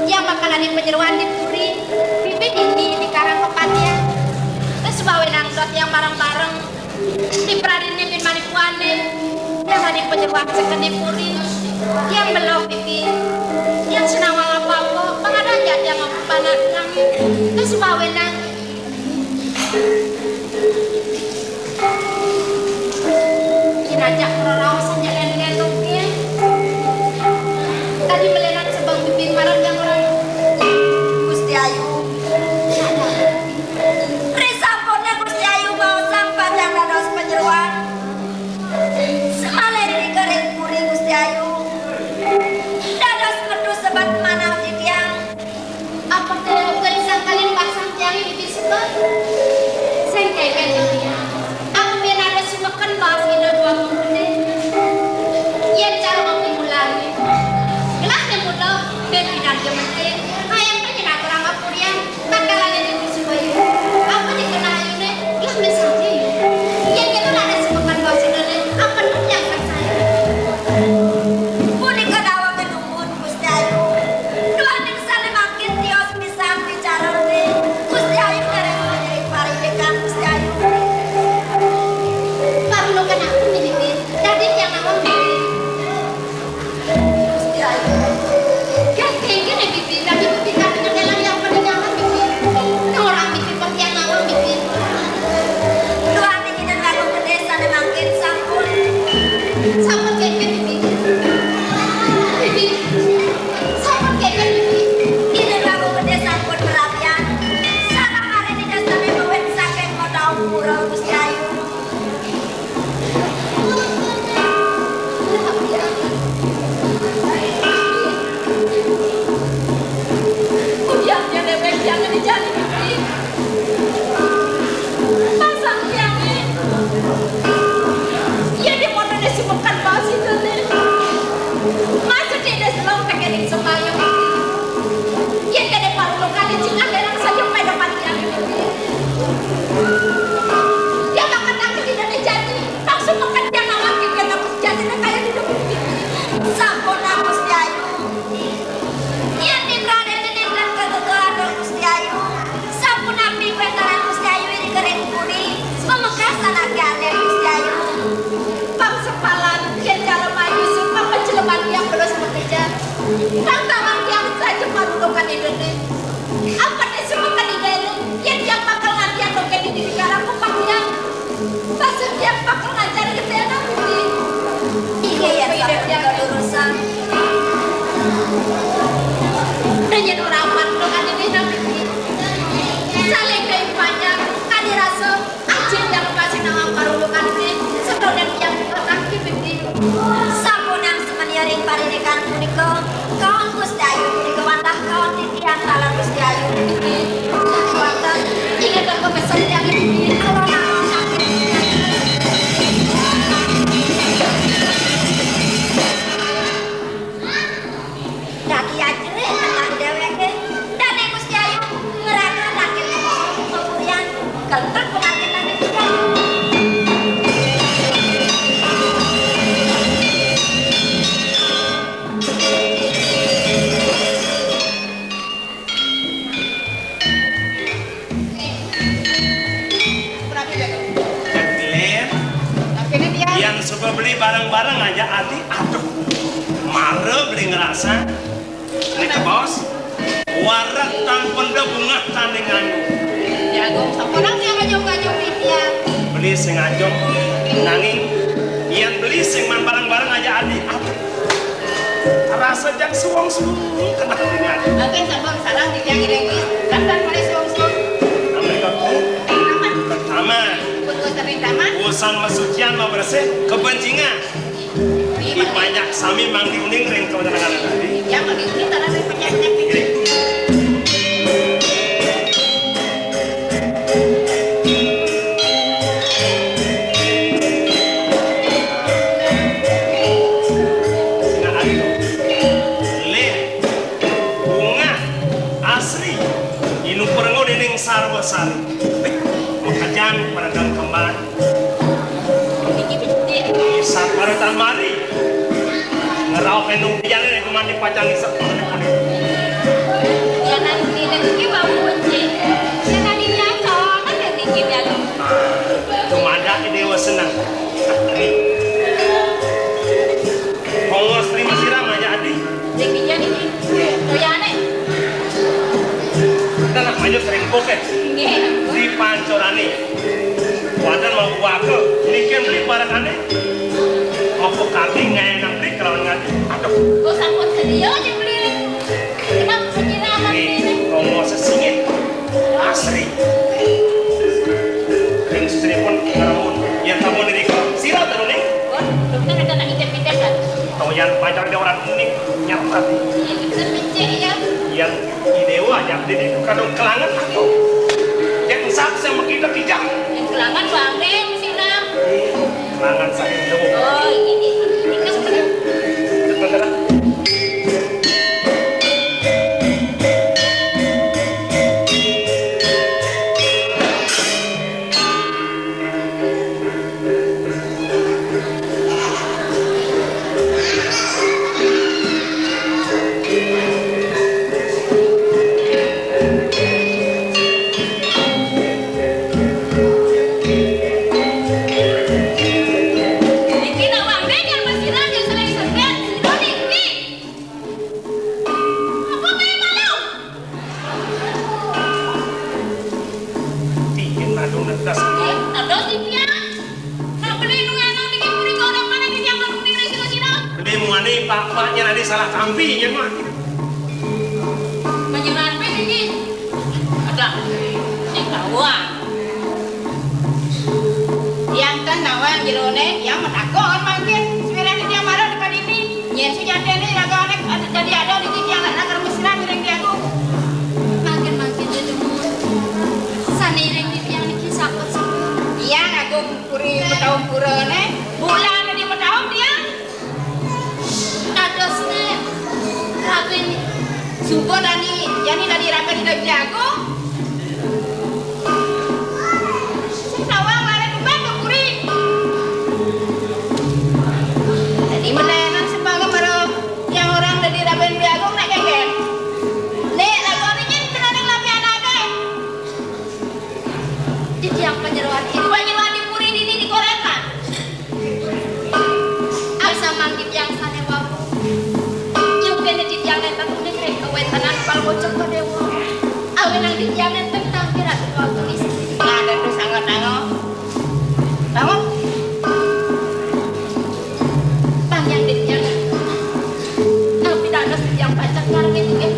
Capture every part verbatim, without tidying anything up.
Tiang bakal adi panyeroan di puri. Bibi dini di karang pepatihan. Terus bawa nangkot yang bareng-bareng. Di pradine bin manipuane. Yang adi panyeroan seken di puri. Yang belok bibi. Yang sinawang apa-apa. Pang ada aja yang panak nangis. Terus bawa nang Kinajak ngreraos nyelengen nukil. Tadi melenan sebeng bibin marang yang orang. Gusti Ayu. Risampune Gusti Ayu baosang pacang dados panyeroan. Semalih ring puri Gusti Ayu. Dados metu sebet manah titiang. Apa té uga disangkalin basang tiangé bibin sebet? Sing kénkén to tiang. Apa mén ada sumeken baas Ida Dwagung Gedé? Yén cara mangkin mulané. Gelah nyemuna, mén pidan ja menté. Kayang té nyenak orang apurian. Tatkala nyedhi Gusti Bayu. Apa dikenal ayuné? Gelah mén saja ya. Yén kéto ada sumeken baas Idané. Apa nuk yang percaya? Punika dawang Gusti Ayu. Duaning sané mangkin tios pisan wicarané. Gusti Ayu nderek panyerik parindikan Gusti Ayu. Parlokan aku minimin. Dadi tiang nawang minimin. Gusti Ayu. Gak kénkén ya, Bibi. Dadi Bibi kami nyekelan yang peninggalan, Bibi. Nang orang Bibi pun tiang nawang, Bibi. Duaning Ida Dwagung Gedé sané mangkin sampun. Sampun kénkén, Bibi. Bibi. Sampun kénkén, Bibi. Ida Dwagung Gedé sampun merabian. Sareng arin Ida sané mawit saking kota Ampura, Gusti Ayu. Udiaknya déwék jangan dijani, Bibi. Pasang tiangé. Yén di motoré sumeken baas Idané. Masa tidak selong tekening sembayang. Yén kéné parlokan cing aderang saja pada mati. Dia bakal takut tidak terjadi. Langsung makan dia nawang kita jati kaya tidak mungkin. Sampun Gusti Ayu. Yén di pradene nénten kegegehan Gusti Ayu. Sapunapi kuentanan Gusti Ayu iri kering puri, pamekas anake ane Gusti Ayu. Pang sepalan, yén jalem ayu, pang penceleban tiang belas makejang. Pang tawang tiang saja parutukan Idané. Apa té semekan Idané, yén tiang bakal ngantian loket di diri garang kupang tiang. Pasien tiang bakal ngajar gedé anak budi. Iya, ya, lurusang. Nanya nu rapat lo kan ini nabi. Saling kayak panjang, kan dirasa, anjing yang pasti nawang parulukan ini, sedoden yang kaki bedi. Sampunang semeniaring parindikan punika, kaon Gusti Ayu punika wantah kaon titiang taler Gusti Ayu. Wantah, ingat aku pesan yang ini, alon-alon sakit. Dadi ajrih tengah déwéké. Dane Gusti Ayu ngrana nangkil pepurian. Keltak pengantin nangkil pepurian. Glen, yang suka beli barang-barang aja ati, aduh, mara beli ngerasa. Nika bos, warak tang penda bungah tandingan. Jagung sampun nang yang aja ngajuk dia. Beli sing aja, nanging yang beli sing man barang-barang aja ati, aduh. Rasa jak suwung-suwung kena dengan. Mungkin sampun salah di yang ini. Kan kan mulai suwung-suwung. Sampai ke pertama. Pertama. Pertama. Urusan masucian mau bersih kebencingan. Di banyak sami mang diuning ring kemenangan tadi. Ya, mang diuning tanah ring penyakit. Nah, ayo. Leh, bunga, asri, inu perengo dening sarwa sari. Makajan pada dalam kembang. Satpara tan mari ngraos Anu, jane nek mati pacang isep. Jangan tidak iki bau kunci. Jangan ini apa? Kan yang dikit ya lo. Cuma ada dewa senang. Ongos terima siram aja adi. Tingginya ini. Toyane. Kita nak maju sering kokek. Nggih. Di pancorane. Wadan mau buaka. Niki beli parakane. Apa kaki ngenak beli kelawan ngati. Aduh. Kok sampun sedia aja beli. Kenapa senyiraman ini? Ngomong sesingit. Asri. Ring sesini pun ngeramun. Yang kamu diri kau. Sirah terus nih. Wah, dokter ada nak ngintip-ngintip kan? Tau yang pacar dia orang ini. Nyata. Iya, dokter becek ya. Yang idewa yang diri kadung kelangan atau yang sak sama kita kijang. Yang kelangan bangke mesti nang. Kelangan saya itu. Oh, ini. Ini kan bener. Bener. Bikin Badung netes. Eh, terus di pian. Nak beli nu enang niki puri orang mana niki yang anu ning sira-sira? Beli muani pak-paknya tadi salah tampi ya, Mak. Panjenengan pe niki. Ada sing kawang. Yang ten nawang jerone, yang metakon mangkin. Sebenarnya dia marah dekat ini. Yen sujatine ragane dadi ada di titiang nak ngeremes sira ngiring Ki Agung. Mangkin-mangkin ya dumun. Sane iring titiang niki sampun sempurna. Iya, Agung puri metaun purane. Bulan di metaun dia. Kadosne raben suba dadi, yani dadi raben dadi Agung. Sing sawang lare kembang ke puri. Dadi melenan sebagai mero yang orang dadi raben Beli Agung nak kengken. Nek lagu ini nyen tenaning lapian ake. Titiang panyeroan ini. Panyeroan di puri dini digorekan. Asa mangkin yang sane wau. Yukene titiang nenten uning ring kawéntenan Palwaca Dewa. Awinang titiang nenten tangkir atuh wau istri. Ngadan tuh sangat nango. Bangun. Panjang titiang. Napi dados titiang pacak kareng itu, eh.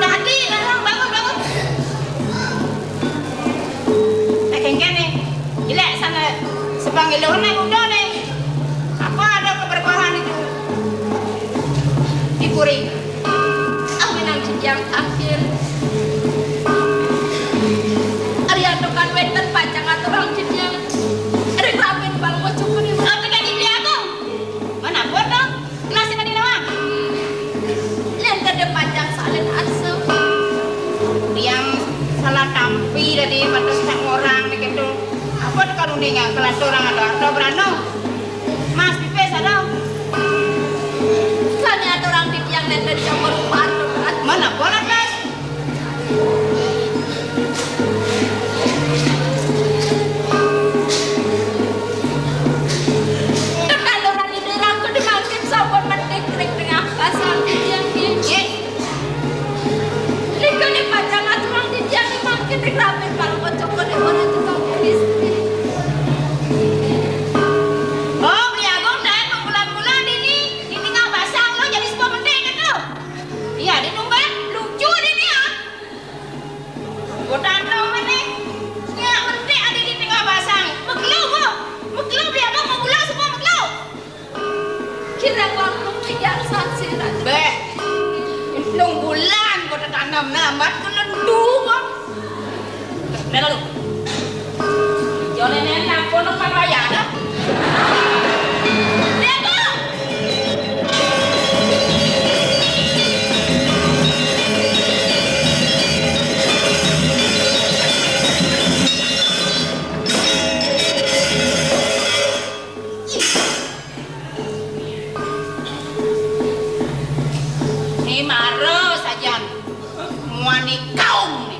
Dadi, Larang, bangun, bangun. Nek kengkene, jelek sana sepanggil orang naik udah nih. Apa ada keberkahan itu? Di puri. Ah, menang jenjang akhir. Ari antukan wénten pacang aturang jenjang. Ari ramen bal ngocok meni. Apa tadi beli aku? Mana buat dong? Kelas yang tadi doang. Yang tadi pacang salin asem. Yang salah tampi tadi batas tak orang nih gitu. Apa tuh kalau nih nggak kelas orang ada atau berano? Mas pipis ada. Sani ada orang di tiang nenten yang merupakan. Mana bola tas? Tekan orang ini rangkul dimakan sampun mending kering tengah pasang yang gigi. Nika ni pacang aturang titiang ni mangkin ring ramen para kocokon ing ora tukang polisi. Oh, Beli Agung, daen mung bulan-bulan dini, di tengah basang lo jadi sebuah menting itu. Iya, di nungguin lucu dini ya. Botan lo mana? Ya, mentik ada di tengah basang. Mekelu, Bu. Mekelu, Beli Agung, mau bulan semua mekelu. Kirang langkung tiga sasi, Raden. Beh, nung bulan kok tetanam nambat kelendu kok. Melu. Yo nenen nampun nang wayah dah. Bego. Mara sajan muani kaum né.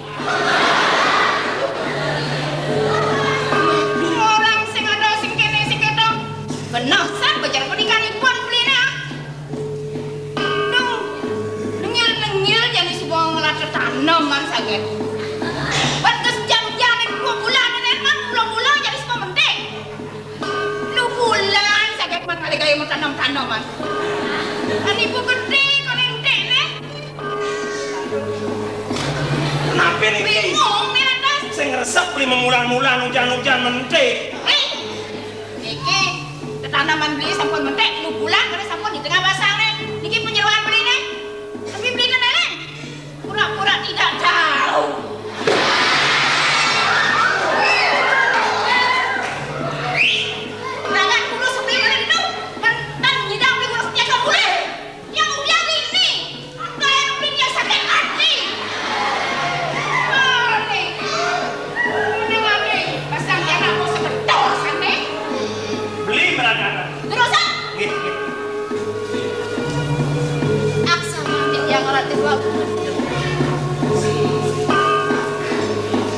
Duh, orang sing ada sing kéné sing kéto. Genah san bajar pernikahan ibuan beliné, ah. Duh, nengil-nengil jani suba ngelah tetaneman saget. Ban geus jam-jam dua bulan, né, man, mula-mula jani suba mentik. Lu bulan saget man ngalih gaya mau tanam-tanaman. Kan ibu gedé, kon enték, né. Kenapa niki? Bingung, né, lantas. Sing resep beli memulan-mulan, ujan-ujan mentik. Eh, niki tetanaman beli sampun mentik, lu bulan, kena sampun di tengah basang, né. Niki penyeruan beli, né. Tapi beli kan eleng. Pura-pura tidak tahu. Jangan kudu sepi bener itu. Mentan nyidang di kudu setia ke boleh. Yang udah ini. Kayak yang sakit hati. Mari. Ini mari. Pasang dia nak mau sebentar, santai. Beli meragana. Terus, ah? Nggih, nggih. Aksa mati yang relatif waktu.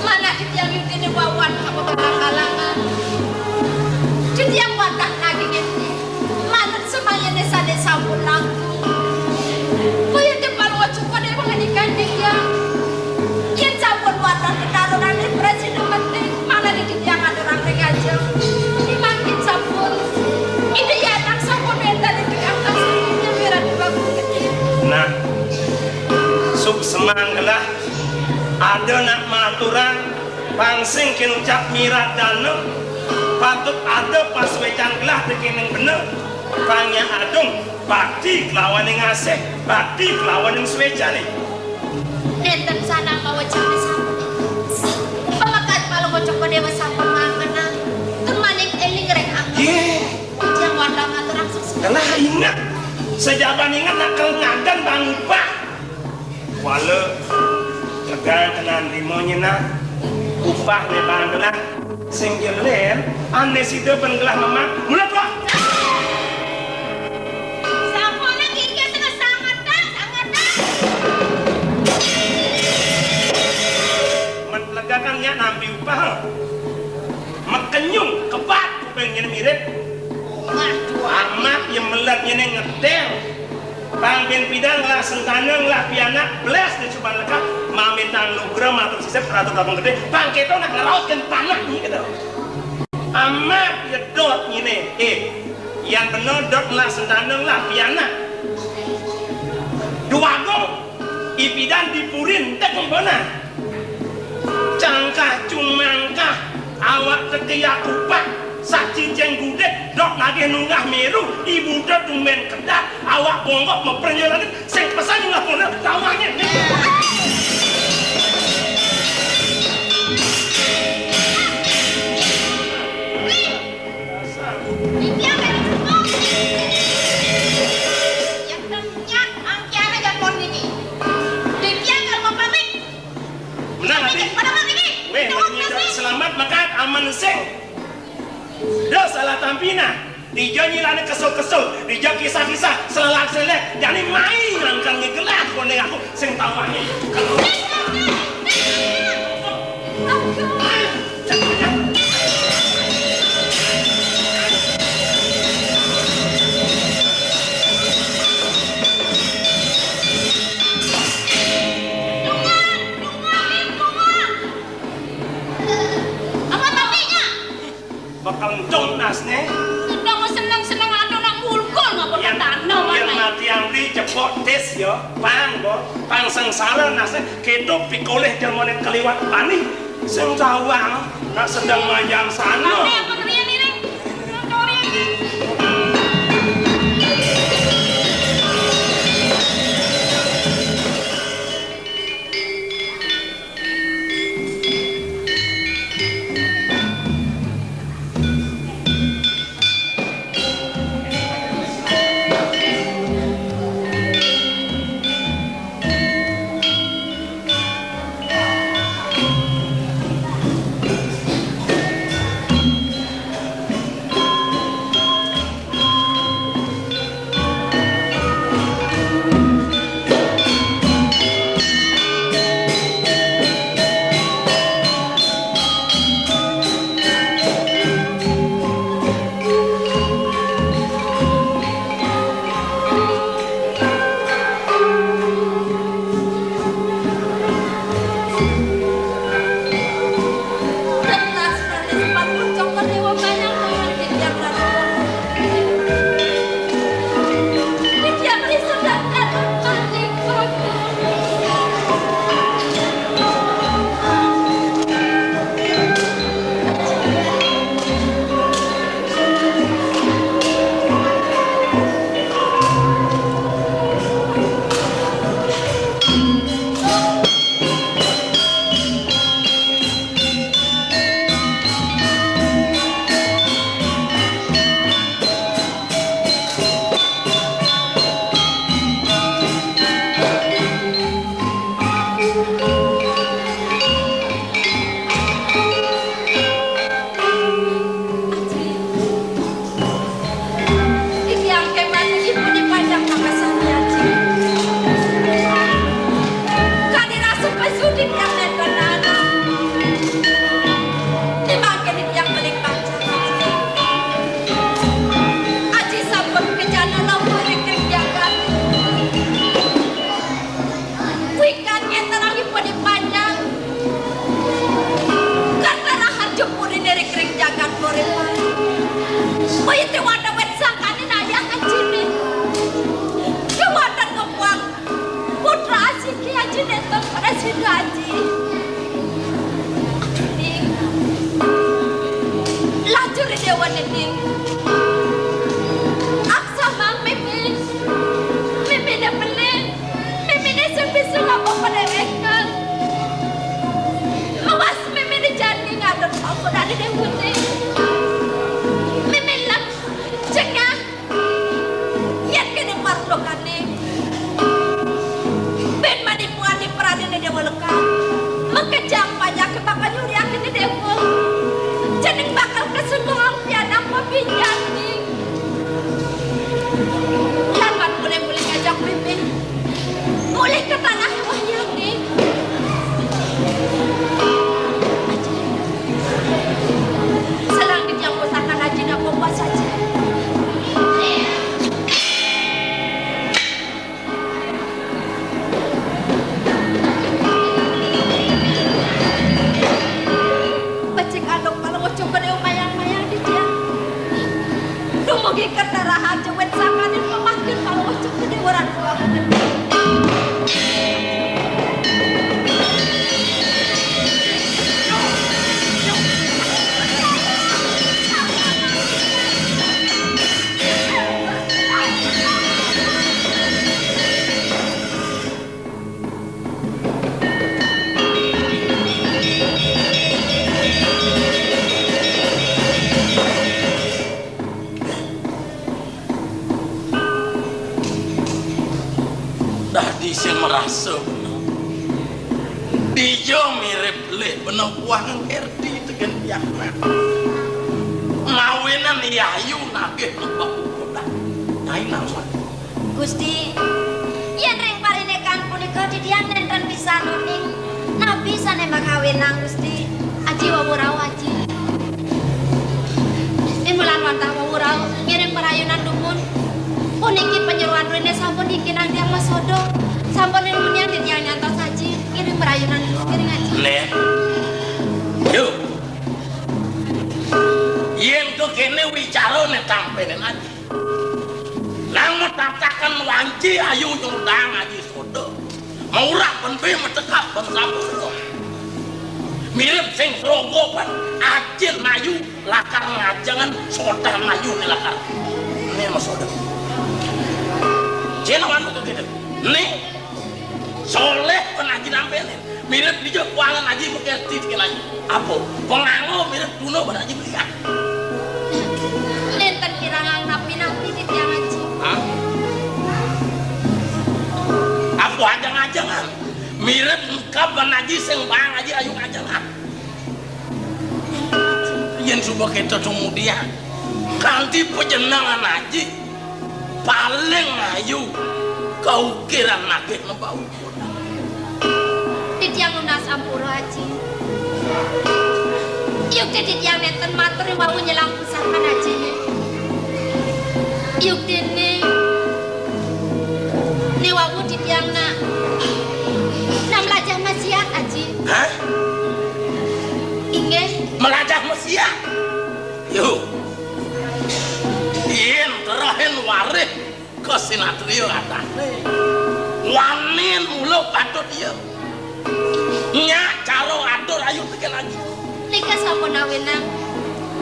Mana di tiang yudine wawan kamu terang-kalangan. Di tiang wadah lagi ini. Manut semayane sane sampun langkung. Kaya tepal ojo kode mengendikan dia. Yen sampun wadah ketarunane presiden penting, malah di tiang aturang ring aja. Mangkin sampun. Ide ya anak sampun wenten ing atas dunia wirat bagus gedhe. Nah, suksemang gelah ada nak maturang pang sing kinucap mirat dana patut ada paswecan gelah tekening bener pangnya adung bakti kelawaning asih bakti kelawaning swecane. Nenten sanang mawa jane sampun. Pamekat malu kocok dewa sampun mangenang. Tur maning eling ring angga. Yeh. Yang wanda ngaturang sukses. Nah, inget. Sejaban inget nak kel ngadan bang upah. Wala tegal tenan rima nyenah. Upah ne bang gelah. Sing jeler, ane sida ben gelah memang. Mula tua. Sampun nang kiki sing sangetan, sangetan. Men legakan nyak nampi upah. Mekenyung kebat kuping nyene mirip. Amat ye melet nyene ngedel. Pang bin pidan ngelah sentana ngelah pianak belas di cuban lekap mamitang nugra matur sisip ratu kapung gede pang keto nak ngerautkan tanah ni gitu. Amat ye dot nyene, eh, yan bener dot ngelah sentana ngelah pianak. Duagung ipidan dipurin tek empena. Cangkah cumangkah awak tekiak kupak sak cincin gudeg dok nagih nunggah miru ibu tumben kedat awak bongkok meprenjol lagi sing pesan nunggah puna tawangnya. Yang ternyata angkiana jatuh niki. Dipian kalau mau pamit. Menang, Abi. Pada mau niki. Weh, selamat makan aman sing. Dah salah tampina. Dija nyilane kesel-kesel, dija kisah-kisah, selelak-selelek. Jani mai ngangkang ngegelah kone aku sing tawani. Apa tadinya? Bakal entung nasne. Sudah mau seneng-seneng ada nak mulkul ngapa tanah. Yang mati yang beli cepok tes ya, pang bo, pang sengsara nasne, keto pikoleh jamane keliwat panih. Sing tawang nak sedang manjang sana. Apa ngerian ini? Sing merasa bener. Dija mirip lih bener kuang Kerti tegen pianak. Mawinan Yayu nagih nembak ukodan. Nyai nang Gusti, yen ring parindikan punika titiang nenten pisan uning napi sane makawinang, Gusti. Aji wau rauh, Aji. Ing wulan wantah wau rauh ngiring parayunan dumun. Puniki panyeroan rene sampun dikinang tiang masoda. Sampun ring munian titiang nyantos, Aji. Ngiring parayunan dumun, ngiring, Aji. Nen. Yuk. Yen kekene wicarane tampenen, Aji. Nang matataken wanci ayu nyudang aji soda. Maurak ben be matekap ben sampura. Mirip sing srogopan ajin ayu lakar ngajengan sodan ayu ne lakar. Ne masoda. Jen wan kekene. Ne Soleh pen aji nampene. Mirip dija kuangan aji Kerti tekén aji. Apa? Penganggo mirip tuna pen aji belian. Nenten kirangan napi-napi titiang, Aji. Hah? Apa ajeng-ajengan? Mirip engkab pen aji sing baang aji ayu ngajengan. Yen suba keto tumudian, kanti pajenengan aji paling ayu kaukiran nagih nembau. Titiang nunas ampura, Aji. Yukti titiang nenten matur wau nyelang pusaka, Aji. Yuktine, ne wau titiang nak, nak melajah maksiat, Aji. Hah? Inggih. Melajah maksiat? Yo. Yen terehin warih ka sinatria atane. Wanin mula patut iya. Nyak cara atur ayu tekén aji. Nika sampun awinang.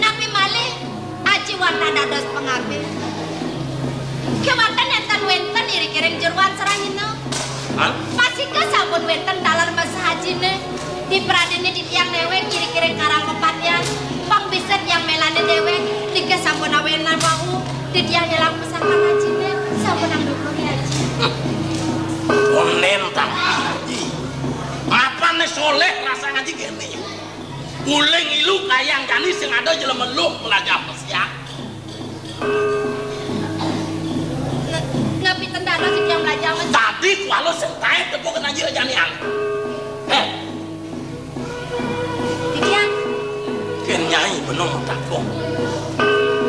Napi malih aji wantah dados pangabih? Kewanten nenten wenten iring-iring jeroan sarahina. Hah? Pasika sampun wenten taler mesah ajine. Dipradene titiang newek iring-iring karang pepatian. Pang bisa tiang melane dewek. Nika sampun awinang wau. Titiang nyelang pusaka ajine. Sampun ang dukung aji. Onen tang aji. Mapane soleh rasa ngaji kene. Uling ilu kayang jani sing ada jelema luh melajah maksiat. Nga-, ngapi tendana sing yang melajah maksiat? Tadi kuala sing taek tepuk kena aja janian. Eh. Titiang. Ken nyai beno matakon.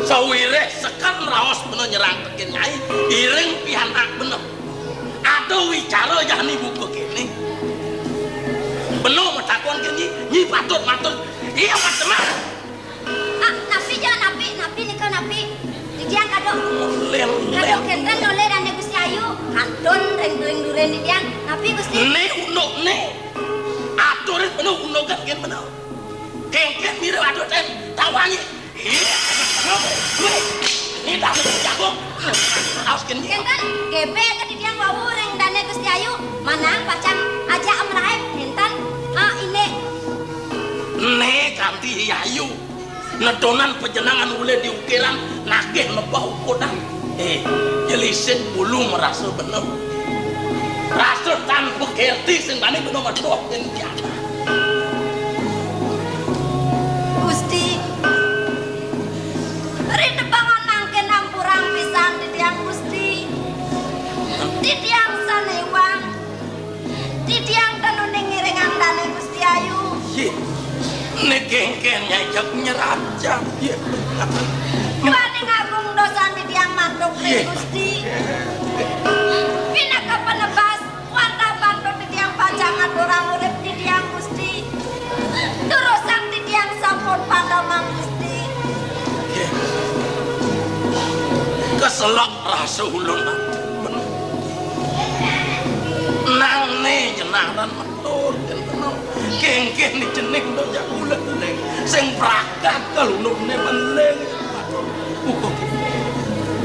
Sawireh sekan raos beno nyerang teken nyai, iring pianak beno. Ada wicara jani buka kene. Beno matakon ke nyi, nyi patut matur. Iya, Mas Temah. Ah, napi ja, napi, napi nika, napi? Titiang kado. Lem, kado lem. Kenten oleh Dane Gusti Ayu. Kantun ring during duren titiang. Napi, Gusti? Ne unduk ne. Aturin beno undukan ken beno. Kengken mirip atur ten. Tawangi. Wih, ini tak jago. Awas ken. Kenten, gebe ke titiang wau ring Dane Gusti Ayu. Manang pacang aja amraib. Kenten. Ah, ini. Ne kanti Ayu. Nedonan pajenengan ulih diukiran nagih nebah ukodan. Eh, jelisin bulu merasa bener. Rasa tanpa kerti sing bani bener medoh yen jana. Gusti, ritepangan mangkin ampurang pisan titiang Gusti. Titiang sanewang. Titiang tenune ngiringang Dane Gusti Ayu. Yeh, ne kengken nyai jak nyerajang. Yeh. Duaning agung dosan titiang mantuk ring Gusti. Pinaka penebas, wantah pantun titiang pacang ngaturang urip titiang Gusti. Durusang titiang sampun panemang Gusti. Yeh. Keselak rasa ulun. Nang ne jenengan matur, ken kena. Kengken ni jening do jak ulet ning. Sing prakat kalunune beling.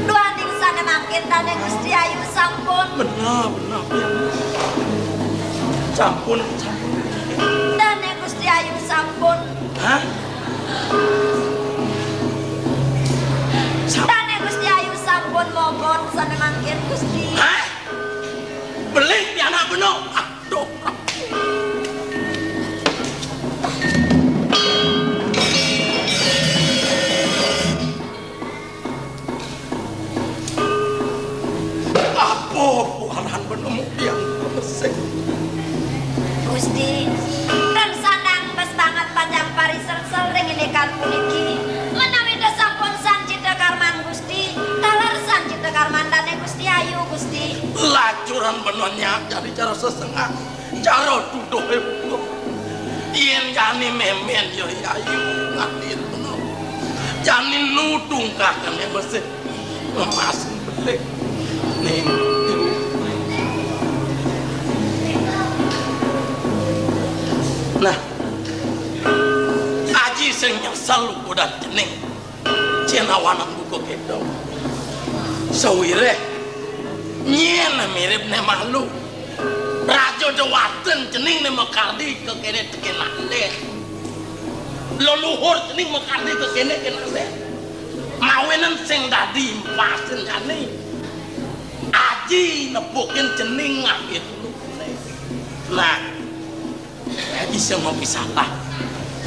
Duaning sane mangkin Dane Gusti Ayu sampun. Bener, bener, ya. Sampun, sampun. Dane Gusti Ayu sampun. Hah? Sam- Dane Gusti Ayu sampun mogot sane mangkin Gusti. Hah? Beling pian Gusti, ten sanang bes banget pacang parisersel ring indikan puniki. Menawi ten sampun sang cita karman Gusti, taler sang cita karman dane Gusti Ayu, Gusti. Lacuran beneh nyak jani cara sesengak, cara tuduhe buka. Yen jani memen ya Ayu ngatin beneh. Jani nudung kakene besik. Ngemasin bedik. Ning. Nah, aji sing nyesel ukudan cening. Cen awanan buka kedong. Sawireh nyen mirip ne malu. Raja dewaten cening ne makardi kekene teken alih. Leluhur cening makardi kekene ken alih. Mawinan sing dadi empasin jani. Aji nepukin cening ngambil dulu. Nah, aji sing ngopi salah.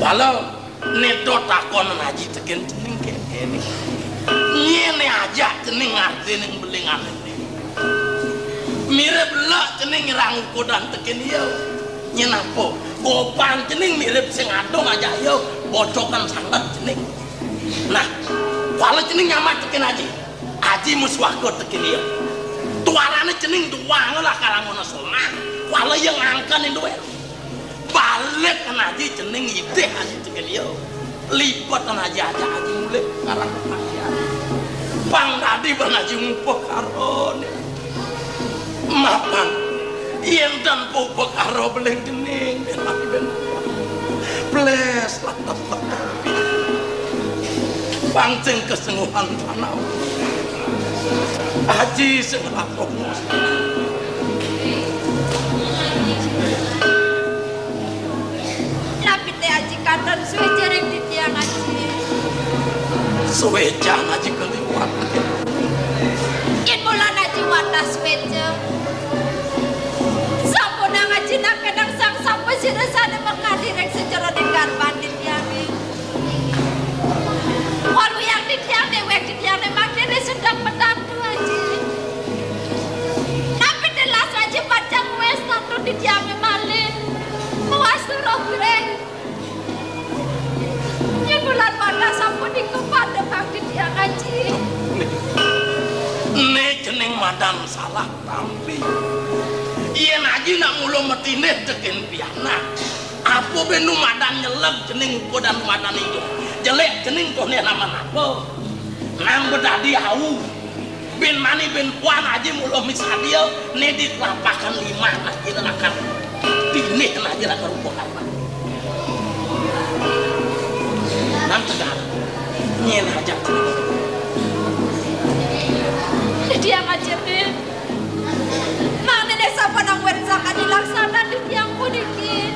Walau nedo takonan aji teken cening kene. Nyene aja cening ngarti ning belingan ini. Mirip lek cening nyerang ukudan teken iya. Nyen apa? Gopan cening mirip sing adong aja iya. Bocokan sanget cening. Nah, kuala cening nyamat teken aji. Aji musuhaka teken iya. Tuarane cening duwang lah kalangona somah. Kuala iya ngangken induwe. Balik kan aji cening idih aji teken iya. Lipet kan aji aja aji mulih karang kepastian. Pang dadi ban aji ngupa karone. Mapan, yen tanpa upakara beling dening, ben mati ben. Ples, latap, latap. Pancing kesungguhan tanah. Aji sing agung. Napi te aji katon sueca ring titiang aji? Sueca aji kaliwat. Yen bulan aji watah sueca. Sampunang aji nak kenang sang sapa sira sane makadi ring sajeroning garban titiange. Waluya titiang dewek titiang ne mangkene sedek petatu aji. Napi telas aji pacang wes tatu titiange malih. Puas roh greng. Yen bulan watah sapunika padhepang titiang aji. Né jeneng madan salah tampi. Yen aji nak mula metinih teken pianak. Apa ben nu madan nyeleb jeneng uga dan madan ijo. Jelek jeneng toh né laman apa? Nang bedadi au. Bin mani bin puan aji mula misadia né di telapakan lima aji lakar. Tinih aji lakar rupa karma. Nang tegar. Nyen aja. Dia ngaji bin. Mangdene sampun angwet sakadi laksana titiang puniki.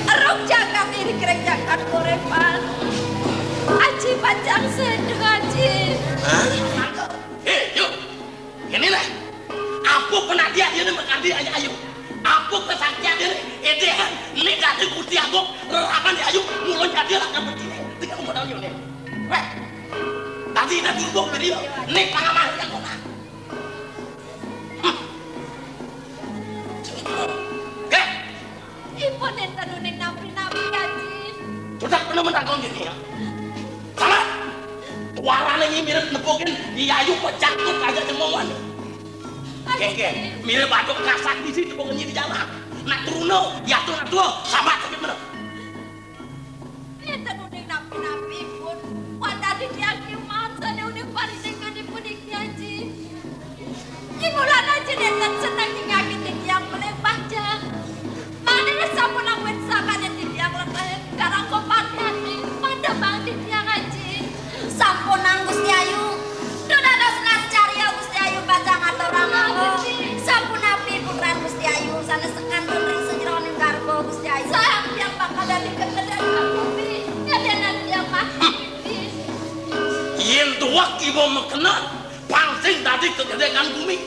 Eruk jagat iri kereng jagat korepan. Aji pacang sedo aji. Hah? Hé, yuk. Kene nah. Apa penadiak yen makadi ayu-ayu? Apa kesaktian yen edehan nek dadi Gusti Agung reraman ayu mulo jadi lakar becine dengan modal yone. Weh. Tadi dadi ubuk beri nek pangamah yang kota. Heh. Ipun enten uning napi-napi, Aji. Sudah penuh mentakon gini ya. Sama. Warane iki mirip nepukin Yayu pecakut aja cemongan. Kengkeng, mirip aduk kasak di sini pokoknya di jalan. Nak turun no, ya tuh nak tuh, sabar sakit bener. Enten uning napi-napi pun. Wadah di tiang kiuman sane uning parinting kadi puniki, Aji. Yen mulan aji nenten seneng nyingaki titiang pelih pacang. Mangdene sampun angwit sakane titiang letahin karang kopan ati. Pada bang titiang aji. Sampunang Gusti Ayu. Dudados nas carya Gusti Ayu pacang aturang mangga. Sampunapi putran Gusti Ayu sane sekantun ring sajeroning garba Gusti Ayu. Sayang tiang bakal dadi kekedan bumi. Ngadanan tiang mati. Yen tuwek iba makena, pang sing dadi kegedekan bumi.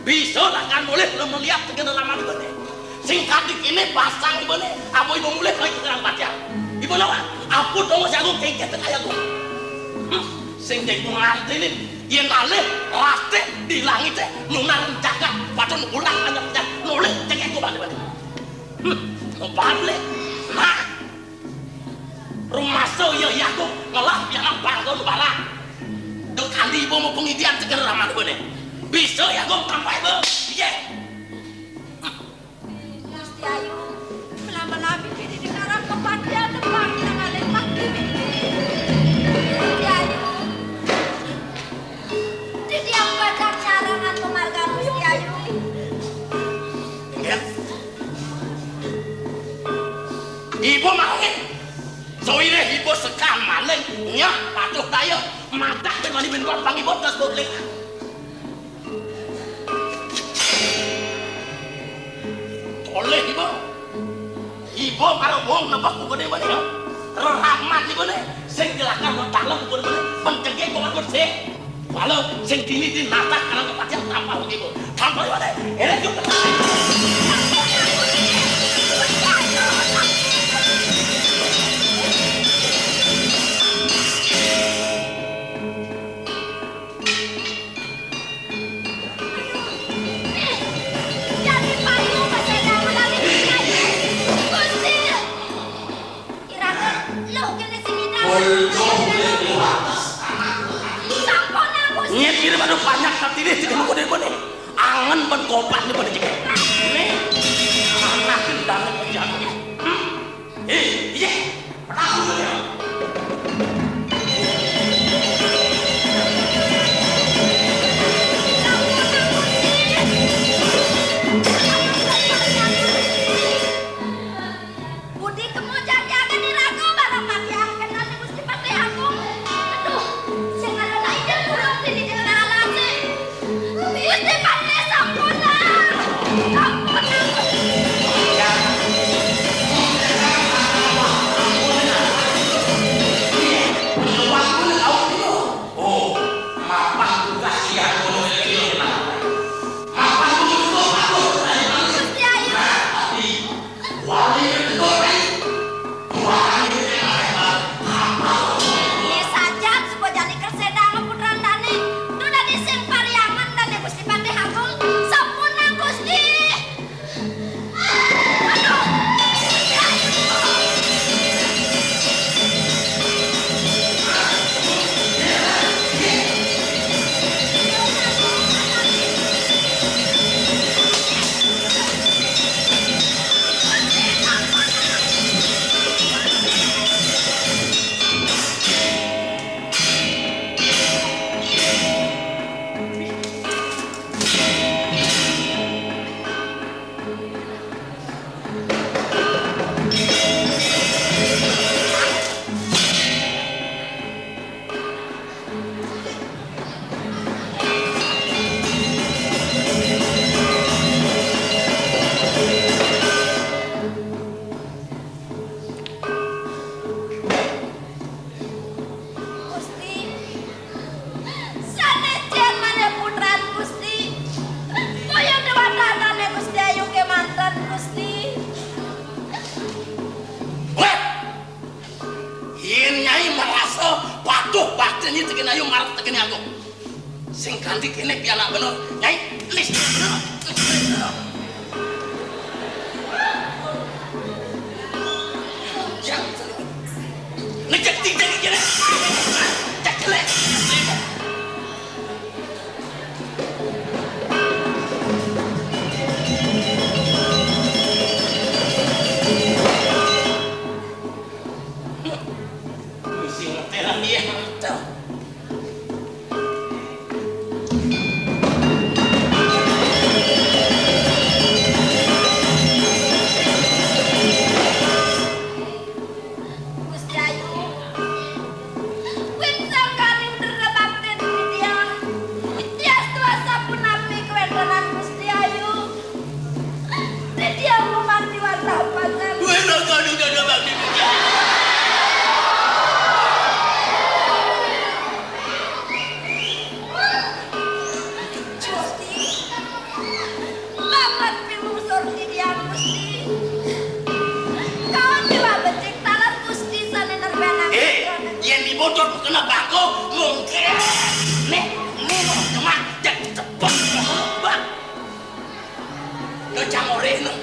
Bisa lakar mulih lemeliat tegene laman ibane. Sing kadi kene pasang ibane, apa iba mulih kaya kekerang patian. Iba lawan, apa dong jago kengkeh kaya aku. Hmm, sing dek ngartinin, yen alih, rastik, dilangite, nunar jagat, padon ulah anyap-anyap. Balik. Nah. Rumasa iya, iya, aku ngelah pianak bangga nu barang. Duh, kali ibu mau pengidian tekan ramah ibu nih. Bisa ya, aku tampai ibu. Iya. Gusti Ayu, melama-lami ini dikarang kepatian depan kita ngalih mati. Gusti Ayu, di tiang baca carangan pemarga Gusti Ayu. Iya. Ibu maling. Sawireh ibu sekan maling, nyah patuh daya, madak dengan ibu gampang ibu tas boleh. Boleh ibu. Ibu kalau wong nebak bukan ibu nih. Reramat ibu nih. Sing dilakukan buat dalam bukan ibu nih. Pencegah bukan bersih. Walau sing dini di natak karena kepatihan tampal begitu. Tampal mana? Enak juga. Jadi payu, Mas Eda, melalui Gusti. Iraga, loh, kene sing ngidang. Sampun, Gusti. Nyet kira pada banyak terpilih di kamu kode kode. Angen ben kopat ni pada jika. Ini anak dan penjaga. Hmm. Eh, iya. Pernah aku dulu ya. Budi kemo jagaken iraga bareng matiang kenane Gusti Patih Agung. Aduh, sing ada naik dan turun di di alase. Gusti Patih sampun lah. Sampun lah. Oh, mapan tugas siang gunung ini. Mapan gunung itu patuh. Gusti Ayu. Wali itu. Iya sajan, suba jani kersedang putran dane. Duh, dadi sing pariangan dane Gusti Patih Agung. Sampun, Gusti. Aduh. Gusti, sané jén maneh putran Gusti, kaya déwata tané Gusti Ayu kémanten Gusti. Wéh! Yén Nyai marasa patuh baktiné tekén Ayu marep tekén Agung. Sing kanthi kéné pianak bener. Nyai, lis. Ngecek titik kéné. Cek jelek. Mesti ngetelan dia. Gusti Ayu, wit sangkaning dera bakti titiang. Tias tuasa punapi kawéntenan Gusti Ayu. Titiang mumati wantah pasang. Wéh, ragané dada bakti. Gusti, banget pimungsur titiang Gusti. Kaon déwa becik taler Gusti sané nerbanang. Eh, yén dibocor kena bako, mungkin. Nih, nih, cuma jadi tepuk. Bang. Lo cangoré, lo.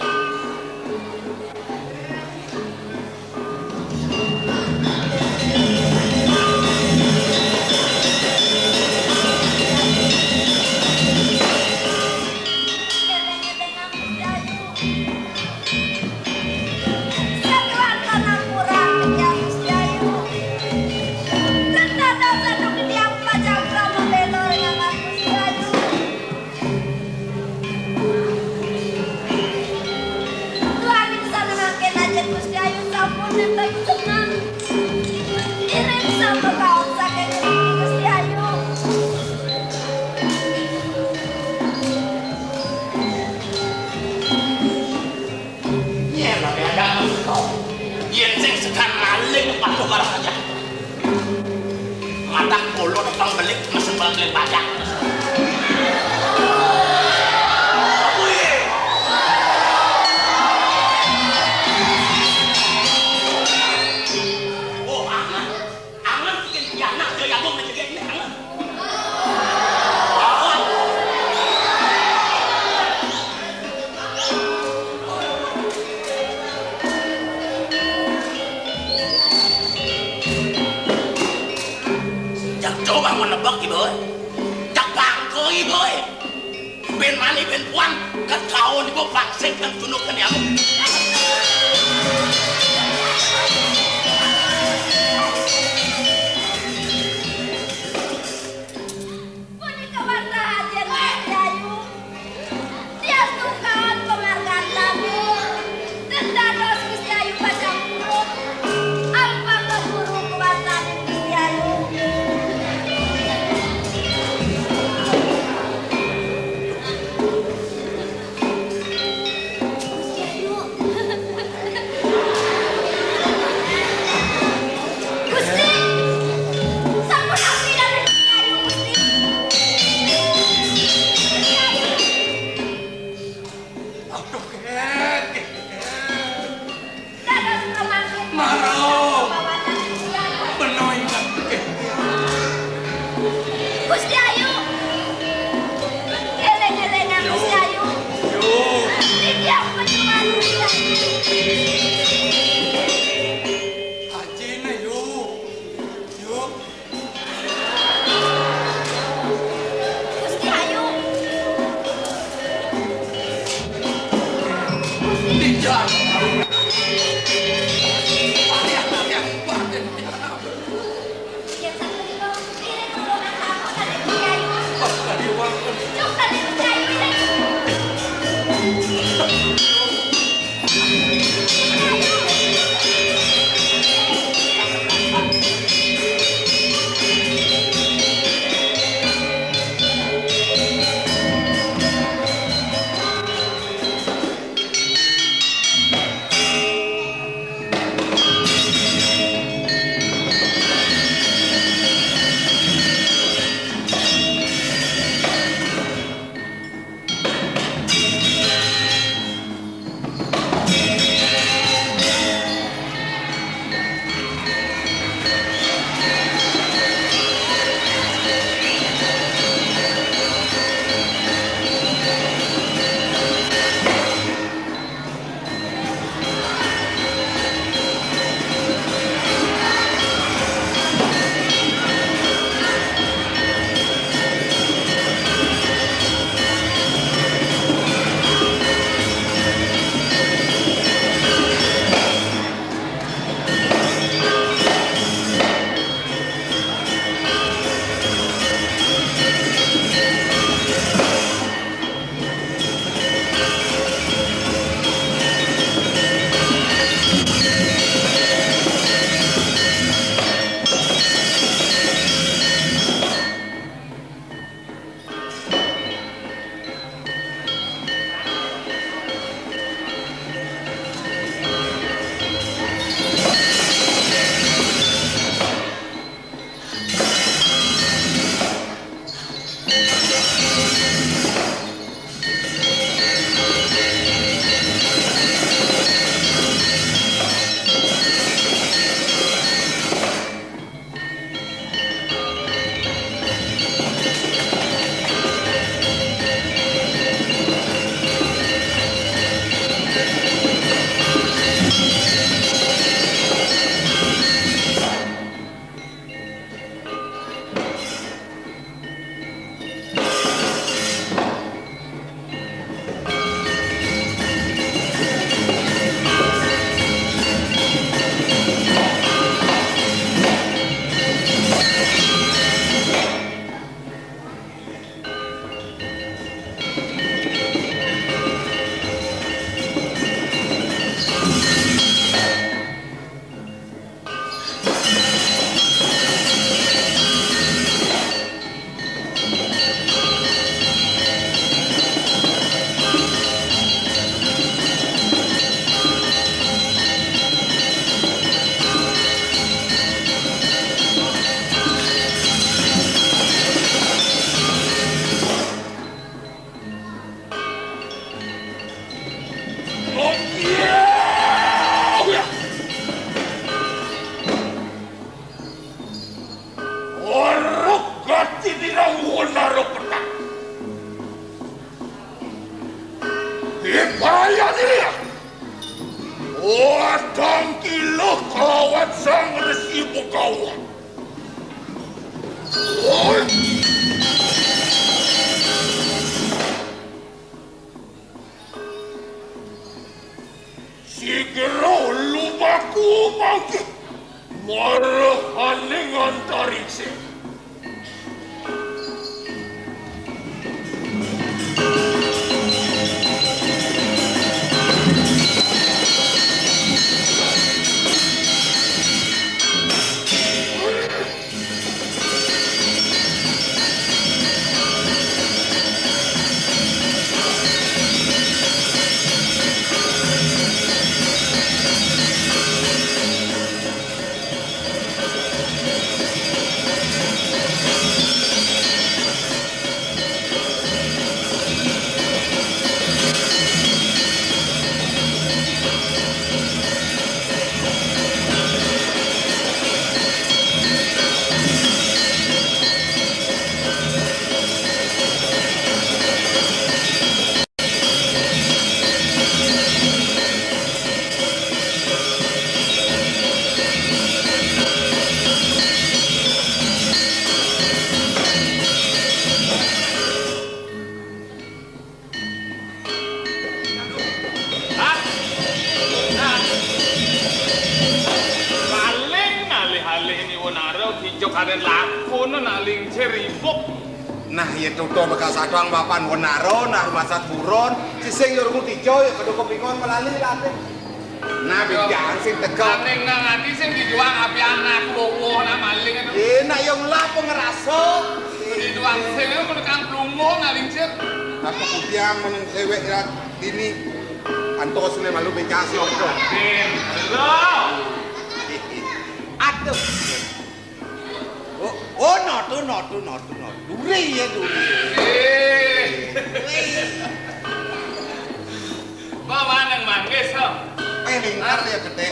Padang. Apa ye? Oh, angan. Angan bikin dia anak dia yang mau menjadi ini, angan. Angan. Jak coba mau nebak, Ibu. Jak pangko, Ibu. Ben mani, ben puan, kat kaon, Ibu, pangsing kan tunuk kan ya. Punika warta ajen Gusti Ayu. Sias tukaon pamargan tami. Ten dados Gusti Ayu pacang purun. Alpang kaguru kuartaning Gusti Ayu. Gusti Ayu. Gusti. Sampun abdi dados Gusti Ayu, Gusti. Gusti Ayu. Aduh, Kek. Dados pamangkin. Maro. Benoy, Kek. Gusti Ayu. Éling-élingan Gusti Ayu. Yo. Titiang perjuangan Gusti Ayu. Ajine, yo. Yo. Gusti Ayu. Gusti. Tidak. Yang satu itu, ini keturunan aku dari Gusti Ayu. Pas tadi uang. Cuk, dari Gusti Ayu ini. Iya. Ora gati dirang wonaro petak. Ipayani ya. Watang kilo kalawan Sang Resi Begawan. Oi. Sigra lumaku mangke marahaning antariksa. Hah? Nah. Paling alih-alih ni Wonaro, kijo kaden lakun nak lingsir ibuk. Nah, ya tutup bekas adang papan Wonaro, nah masat buron, sising yo rungu tijo, ya kedo kepingon melali latih. Nah, bejang sing teko. Aning nang ati sing dijuang api anak bowo nak maling anu. Eh, nak yo ngelah pengerasa. Dijuang sing anu menekang pelungguh nak lingsir. Apa kudiang meneng sewek ya dini. Antos le malu bejang sing teko. Din, lo. Aduh. Oh, oh, notu, notu, notu, notu. Duri ya, duri. Eh. Wih. Ba maneng manggis, lo. Eh, lingkar ya, gede.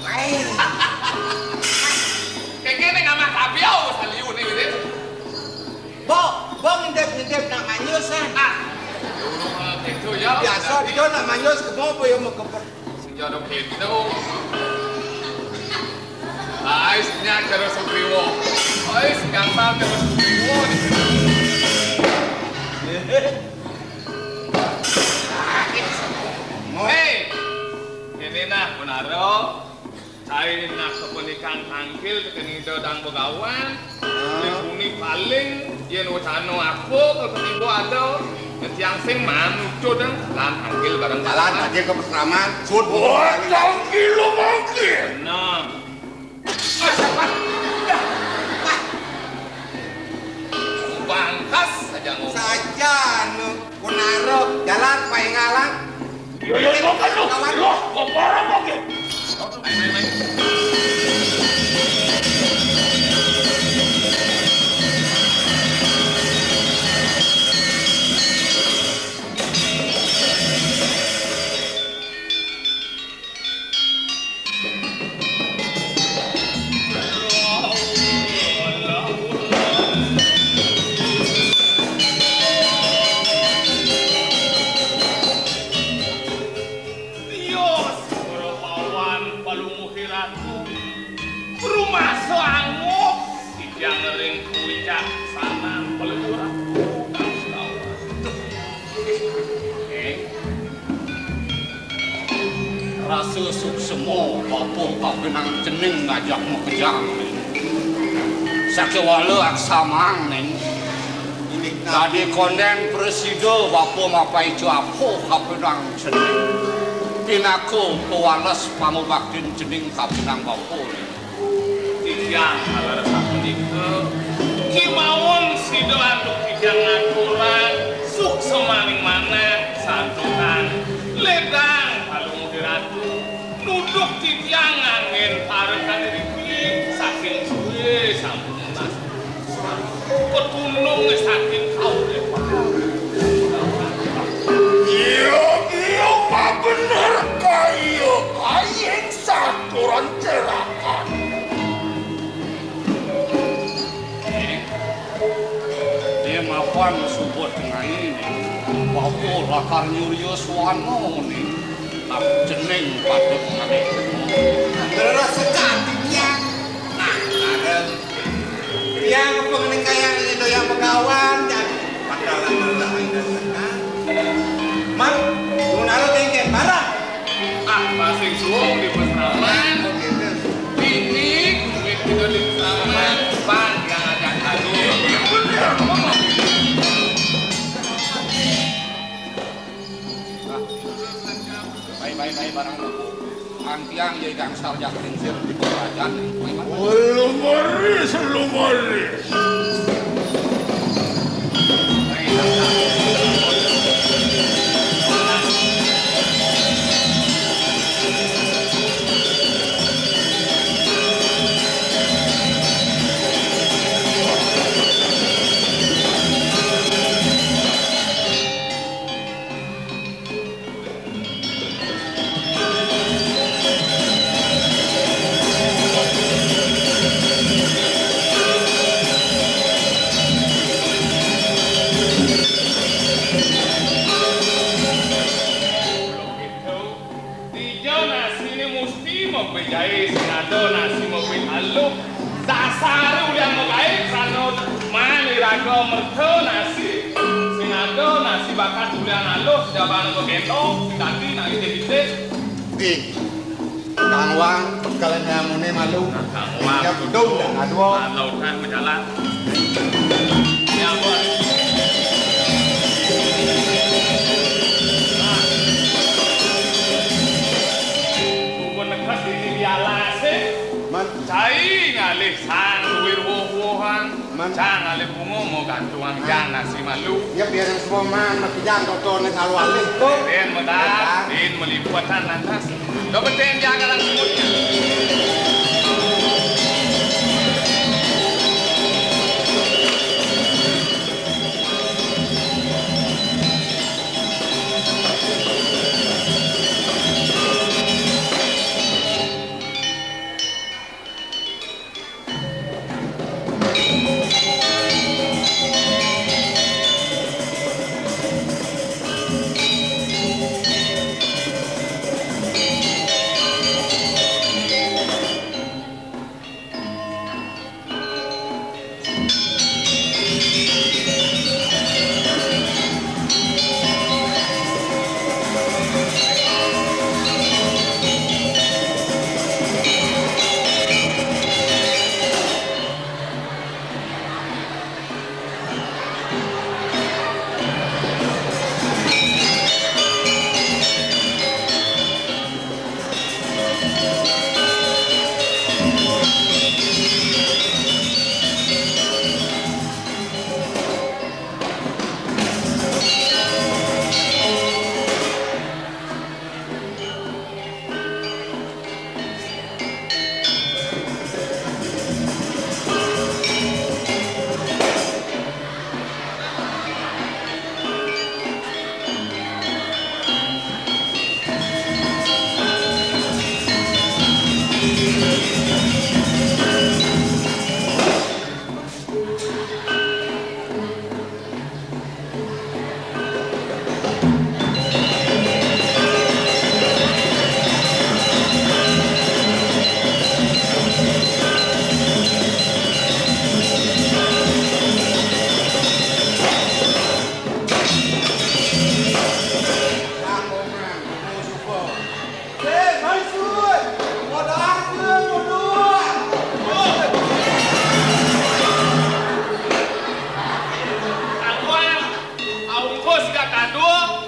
Eh. Kayak gini nggak mah kabiau, saliu nih, gitu. Bo, bo ngintip-ngintip nak manyus, ah. Ah. Gitu ya. Biasa, dia nak manyus, kebo, apa ya, mau kebo. Sing jodoh gitu. Ais, nya terus supriwo. Ais, gampang terus supriwo. Hei, ini nah, Munaro. Cai nah kepenikang tangkil, tekeni dodang begawan. Buni paling yen wacana aku ketiba ada, tiang sing manucu dang lan tangkil bareng. Jalan aja ke pesraman, sud. Wah, tangkil lo mangkil. Nah. Bangkas aja ngomong. Saja nu, Kunaro, jalan paingalan. Yo, yo, yo, kan lo, lo, kok parah kok, ya? Tios, Ropawan, Palungguh Ratu, rumasa angup, titiang ring puncak sanan Palungguh Ratu. Eh, rasa suksema bapa kapinang cening ngajak makejang. Sakéwala aksamang, Ning. Dadi kondén prasida bapa mapaica apa kapinang cening. Pinaka pawales pangubaktin cening kapinang bapa, Ning. Titiang taler sapunika, kémaon sida antuk titiang ngaturang suksemaning manah santukan ledang Palungguh Ratu nuduk titiang nganggén parekan riki saking sué sampun tunung saking kaurip. Iya, iya, Pak, bener. Bakal nyurya swana ning jeneng paduk maneh. Leres sekadi tiyang. Nah, ada tiyang kepengen kaya ini doyan begawan, jadi bakal leres sekadi. Man, nunaru tengkek barang. Ah, masing suwung di pesraman. Ini kuwi kita di pesraman, pan yang ajak adu. Baik, baik, baik, barang. Ang tiang ya gangsal jak lingsir di perajan. Lumaris, lumaris. Dija nasine musti mabejae sing ada nasi mabit aluh. Dasare ulian magae krana maniraga mertha nasi. Sing ada nasi bakat ulian aluh jabana begendong, dadi nang ide-ide. Di Kang Wang, bekel nyamune malu. Kang Wang. Ya, dong, dah, aduh. Lautan berjalan. Ya ampun. Nah. Bukan nekat ini dialase. Man. Cai ngalih sang duwir woh-wohan. Man. Sang ngalih bunga mau gantungan jana si malu. Ya biar semua man, mesti jangan kotor nih kalau alih tuh. Den medar, den melipatan lantas. Kepeten jagalan semutnya. Aungkus gak kadul.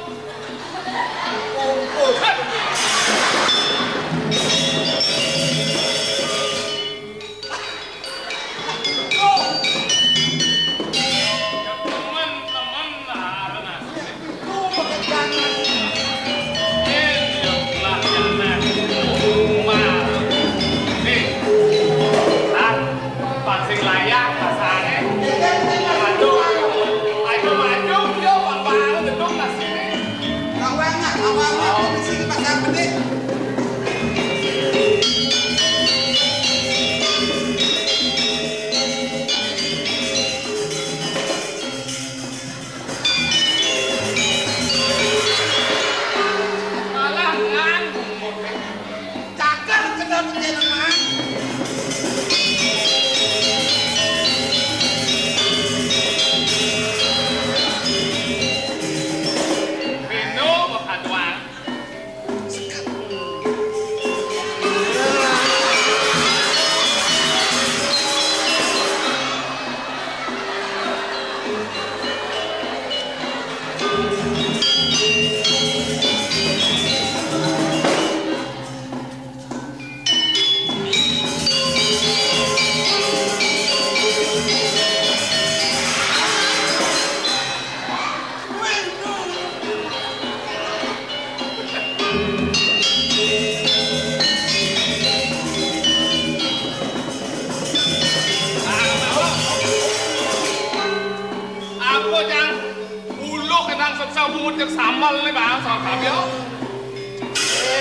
Pancing layak rasane. Aduh, ayo maju, yo, bang baru gedung nasine. Kawangan, kawangan, di sini pasang bedik. Apa, Cang? Uluh kenang sepsa bungut cek sambel nih, Bang, soal kabel.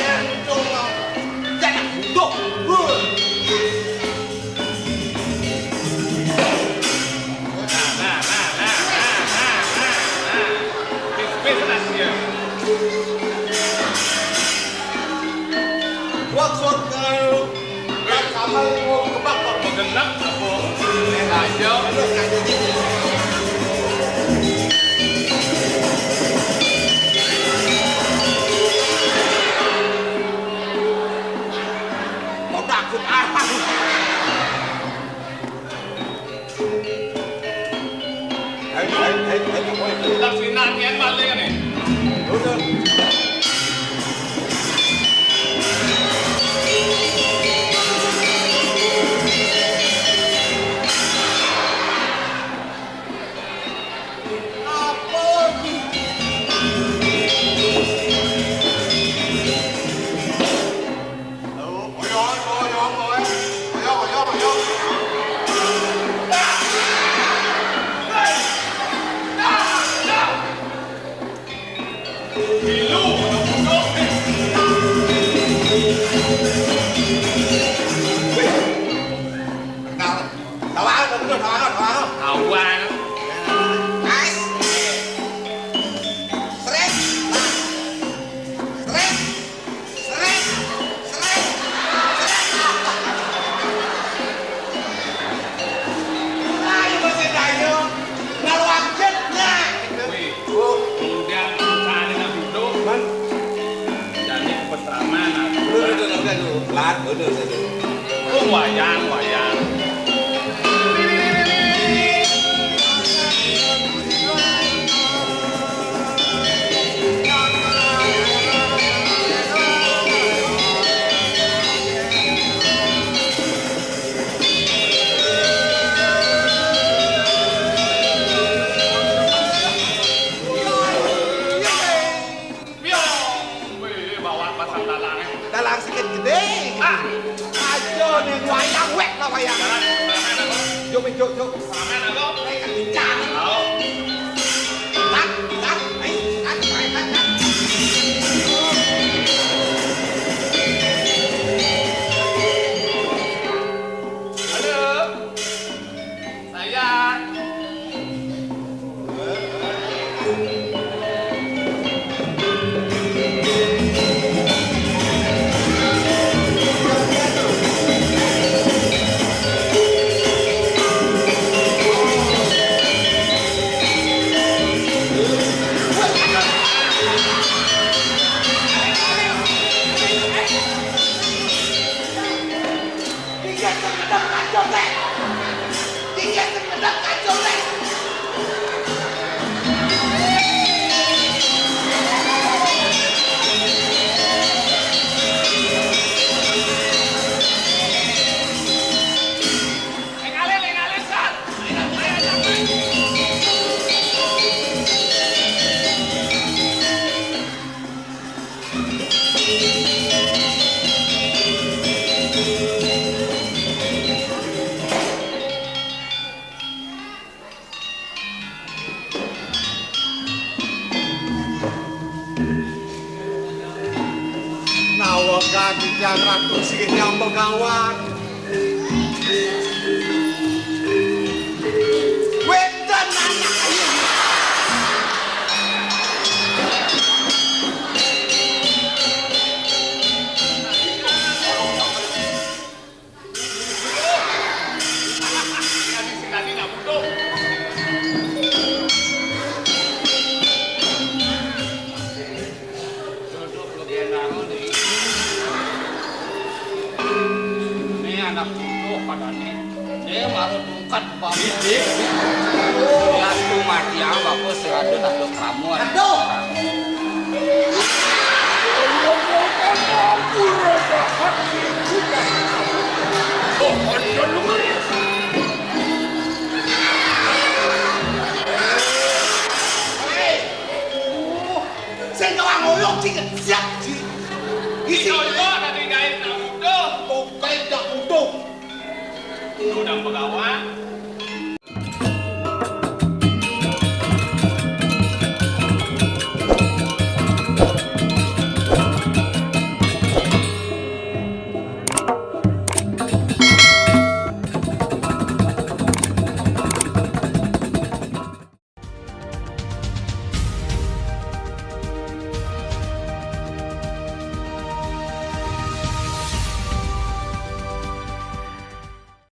Entung, Bang. Jangan duduk. Nah, nah, nah, nah, nah, nah, nah, nah. Bis, bis, nah, dia. Wah, kok, eh, Genep apa? Eh, aja. Mau takut apa? Ayo, ayo, ayo, ayo, ayo. Udah sinan, yen maling nih. Udah. Nah, tawangan, tawangan, tawangan. Tawangan. Nice. Srek. Nah. Srek. Srek. Srek. Srek. Ayo, Mas Dayo. Kalau ambil, nah. Wih. Kemudian, misalnya, Nabi Nuh. Man. Jadi, petraman, nah. Udah, udah, udah, udah, udah. Pelat, udah, udah, udah. Oh, wayang, wayang. Piye? Wih, bawa pasang dalange. Dalang sikit gedhe. Ah. Ayo ning wayang wek lah wayang. Jalan, salaman aku. Yuk, yuk, yuk. Salaman aku. Eh, kencang. Au. Tat, tat, eh, tat, tat, tat, tat. Halo. Sayang. Iya, sing ngedek kacau, Teh. Iya, sing ngedek kacau, Teh. Sing ngalih, sing ngalih, San. Ayo, ayo, ayo. Nawa kaki tiang ratu sing nyambel gawat. Wédan anak ayu. Duduk lebih enak nih. Ini anak butuh pada nih. Dia baru tungkat bang. Iya, iya. Dia tuh mati apa, bagus, ada tak ada kamu. Aduh. Oh, ada lu kali. Hei. Uh, sing tau ngoyong, Ji. Siap, Ji. Coba tadi gaib tak butuh. Kok gaib tak butuh? Itu udah pegawai.